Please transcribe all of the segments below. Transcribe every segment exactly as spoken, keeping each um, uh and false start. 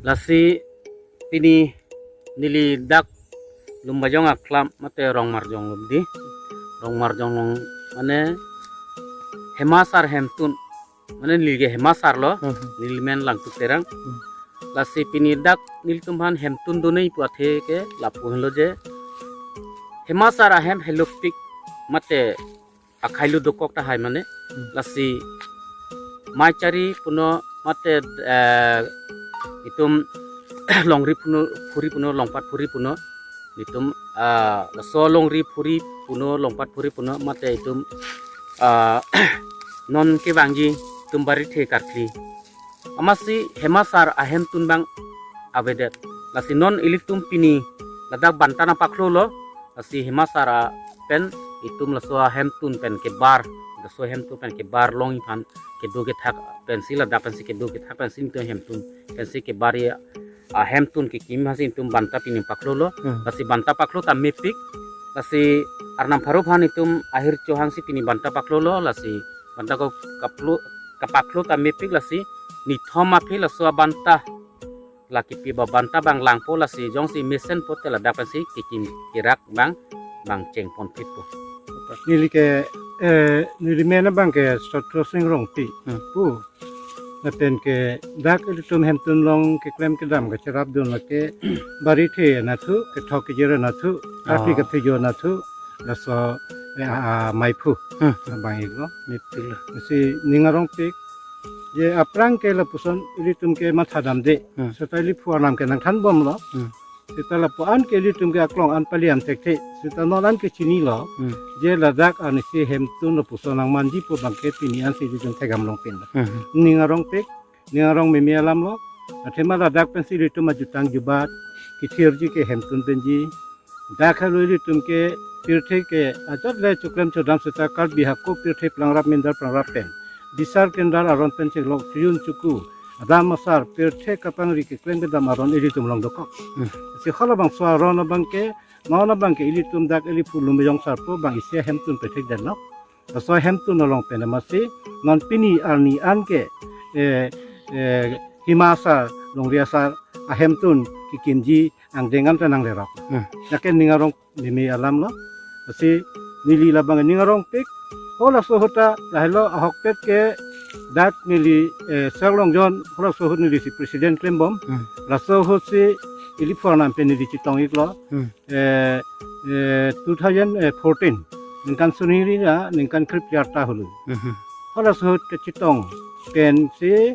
Lasi pini neli dak Lumbajong aklam mate Rongmarjong lo di. Rongmarjong along mane Hema Sar Hemtun, mane neli ke Hema Sar lo, Hmm. neli men Langtuk Terang. Hmm. Lasi pini dak nelitum aphan hemtun donei pu athe ke lapu henlo je Hema Sar ahem helopik mate akhailu dokok tahai mane. Hmm. Lasi maichari puno mate, eh, itum longri puno, phuri puno, longpat phuri puno, itum, ah, laso longri phuri puno, longpat phuri puno mate itum, ah, non kevangji itum Barithe karkli. Amatsi Hema Sar ahemtun abang avedet. Lasi non ilitum pini ladak banta nangpaklo lo. Lasi Hema Sar pen itum laso ahemtun pen kebar, laso ahemtun pen kebar longji aphan kedo kethak pensi, ladak pensi kedo kethak pensi itum hemtun pensi kebar ya ahemtun kekim aphansi itum banta pini paklo lo. Hmm. Lasi banta paklo ta mepik. Lasi Arnam pharo aphan itum ahirjume aphansi pini banta paklo lo. Lasi banta ko kaplo, kapaklo ta mepik, lasi nithom aphi laso abanta, la kipi ba banta abang langpo, lasi jongsi mesen pote ladak pensi kekim kerak abang, abang chengpon phitpo. Neli ke, eh, neli men abang ke Sotro Sing Rongpi. Hmm. Pu. Lapen ke dak ilitum hemtun along keklem kedam kacherapdun lake Barithe anatthu, kethok kejir anatthu, karkli Oh. kathejo anatthu, laso, eh, a, a, maiphu. Hmm. Abang iklo. Mepiklo. Si ning arongpik. Je aphrang ke lapuson ilitum ke mathadamde. Hmm. Seta ili phu arnam ke nangthanbomlo. Hmm. Seta lapu-an ke ilitum ke aklong an pali an thekthe. Seta non an ke chinilo. Hmm. Je ladak arnisi hemtun lapuson nangmanji pu abang ke pini ansi ilitum thekdam longpinlo. Hmm. Ning arongpik, ning arong meme alamlo. Athema ladak pensi ilitum ajutang jubat kethirji ke hemtun penji. Dak helo ilitum ke pirthe ke ajat le choklem chodam seta Karbi hako pirthe prangrap mindar prangrap pen, bisar kendar aron pen chenglok chiyun chuku, adam asar pirthe kapangri keklem kedam aron ilitum along dokok. Hmm. Si halabangso aron abang ke, non abang ke ilitum dak ili phu Lumbajong Sar pu abang isi ahemtun pethekdetlo. Laso ahemtun along pen amatsi non pini arni an ke, eh, eh, Hema Sar, Longri Asar ahemtun kekimji angdeng an ta nanglerok. Hmm. Lake ning arong meme alamlo. Lasi neli labang ning arongpik. Halaso ahut ta lahelo ahokpet ke dak neli, eh, Sar Longjon halaso ahut nelisi president klembom. Hmm. Laso ahutsi ili phu arnam pen neli chetong iklo. Hmm. Eh, eh, two thousand fourteen. Ningkan suri ra, ningkan krip yar ta hulu. Hmm. Halaso ahut kachetong pensi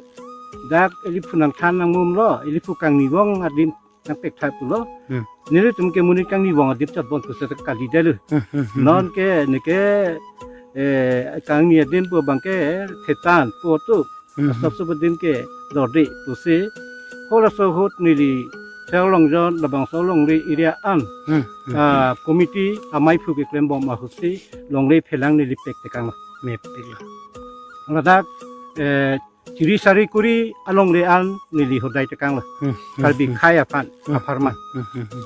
dak ili phu nangthan nangmumlo, ili phu kangnivong adim nangpek thai pulo. Hmm. Nelitum ke monit kangnivong adim chotbom pusi kalidetlo. Hmm, hmm, hmm, Non hmm. ke neke, eh, kangni adim pu abang ke thetan pu tu. Hmm, hmm. Asap sup adim ke dorde pusi. Halaso ahut neli Sar Longjon labangso Longri area an. Hmm, hmm, Ah, hmm. Committee amaiphu keklembom ahutsi Longri phelang neli pektekanglo. Mepiklo. Ladak, eh, chiri sari kuri alongle an neli hodai tekanglo. Hmm, hmm, Karbi hmm. Khai aphan, Hmm, apharman. Hmm, hmm, hmm.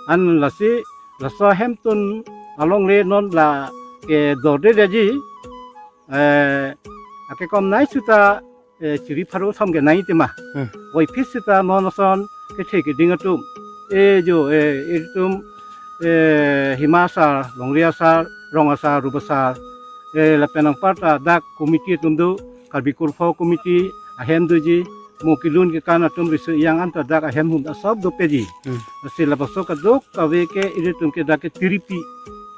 An lasi, laso ahemtun alongle non la ke dorde daji, eh, akekom nei seta, eh, chiri pharo thom ke nei tema. Hmm. Oi phis seta non ason kethe keding atum. Eh, jo, eh, itum, eh, Hema Sar, Longri Asar, Rong Asar, Rup Asar, eh, lapen anparta dak committee atum do, Karbi Kurpho committee, ahem doji, mo kelun kekan atum riso ejang anta dak ahem hum asap dopeji. Hmm. Lasi labangso kadokave ke ilitum ke dak ke tiripi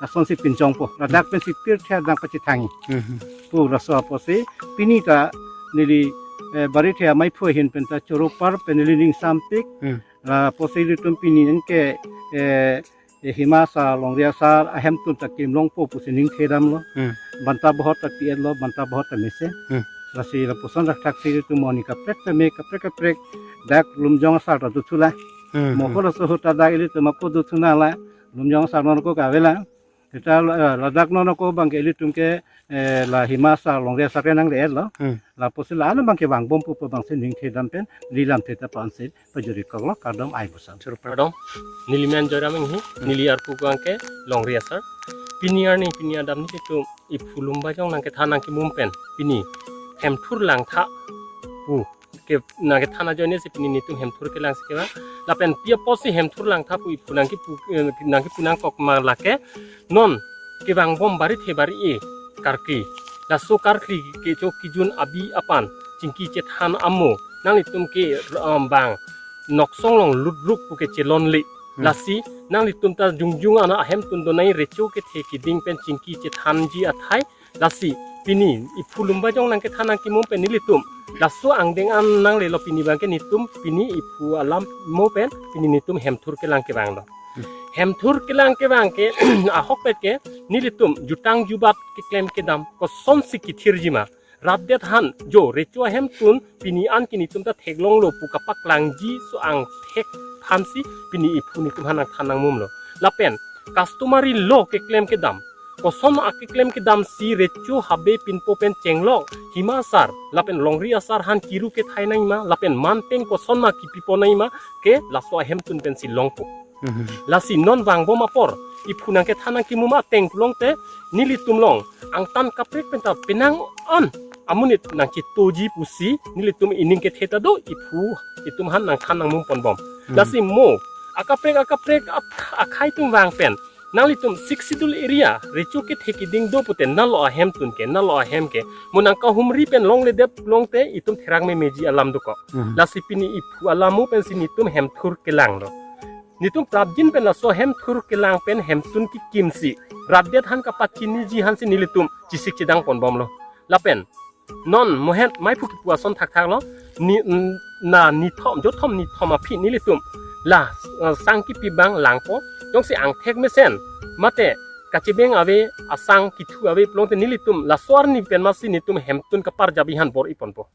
asonsi pinchongpo. Ladak Hmm. pensi pirthe adang pachethangji. Hmm, hmm. Pu laso apotsi pini ta neli, eh, Barithe amaiphu ahin penta choro par pen neli ning sampik. Hmm. Lapusi ilitum pini anke, eh, eh, Hema Sar, Longri Asar ahemtun ta kimlongpo pusi ning thedamlo. Hmm. Banta bohot ta pi-etlo, banta bohot ta mesen. Hmm. Lasi lapuson rak thaksi ilitum moni kaprek tame, kaprek kaprek dak Lumbajong Asar ta dothula. Hmm, Mo hmm. halaso ahut ta dak ilitum ako dothunala, Lumbajong Asar non ako kavela. Seta la, eh, ladak non ako abang ke ilitum ke, eh, la Hema Sar, Longri Asar ke nangle-etlo. Hmm. Lapusi la-an abang ke vangbom pu pu abangsi ning thedam pen, neli lamthe ta pansi pajuri koklo, kardom ai busan. Choro kardom, neli men Joyram Enghi, Hmm. neli arpu abang ke Longri Asar. Pini arni, pini adamni itum iphu Lumbajong nangkethan nangkemum pen, pini hemthur langtha pu ke nangkethan ajoine si pini netum hemthur kelang si kevang. Lapen pi apotsi hemthur langtha pu iphu nangkipu, eh, nangkipu nangkok ma lake non kevangbom bari the bari-e karkli. Laso karkli kecho kejun abi apan chingki chethan amo nanglitum ke, um, bang noksong along lutruk pu ke chelonle. Hmm. Lasi nanglitum ta jongjung ana ahemtun donai recho kethe keding pen chingki chethanji athai. Lasi pini iphu Lumbajong nangkethan nangkimum pen nelitum laso angdeng an nanglelo pini abangke netum pini iphu alam mo pen pini netum hemthur kelang kevang do. Hmm. Hemthur kelang kevang ke ahokpet ke nelitum jutang jubat keklem kedam kosonsi kethirji ma. Rapdet han jo recho ahemtun pini an ke netum ta theklonglo pu kapaklangji so angthek aphansi pini iphu netum han nangthan nangmumlo. Lapen customary law keklem kedam, koson akeklem kedamsi recho habe pinpo pen chenglok, hima asar lapen longri asar han kiru kethai nangma lapen manpeng koson ma kipipon nangma ke laso ahemtun pensi longpo. Mhm. Lasi non vangbom apor iphu nangkethan nangkimum ateng pulote nelitum along angtan kaprek penta penang an amonit nangchetoji pusi nelitum ining kethe ta do iphu itum han nangthan nangmum ponbom. Mhm. Lasi mo akaprek akaprek at-, akhai atum vang pen nanglitum Sixth Schedule area recho kethe keding do pute nalo ahemtun ke nalo ahem ke mo nangkahumri pen longledet pulote itum therak memeji alam dokok. Mhm. Lasi pini iphu alam mo pensi netum hemthur kelang do. Netum prapjin pen laso hemthur kelang pen hemtun kekimsi rapdet han kapachiniji hansi nelitum chesik chedang ponbomlo. Lapen non mohet maiphu kipu ason thakthaklo. Ni, n-, na nithom jothom nithom aphi nelitum la, eh, sang kipi abang langpo. Jongsi angthek mesen mate kachebeng ave asang kithu ave pulote nelitum laso arni pen masi netum hemtun kaparjap-i han bor-i ponpo.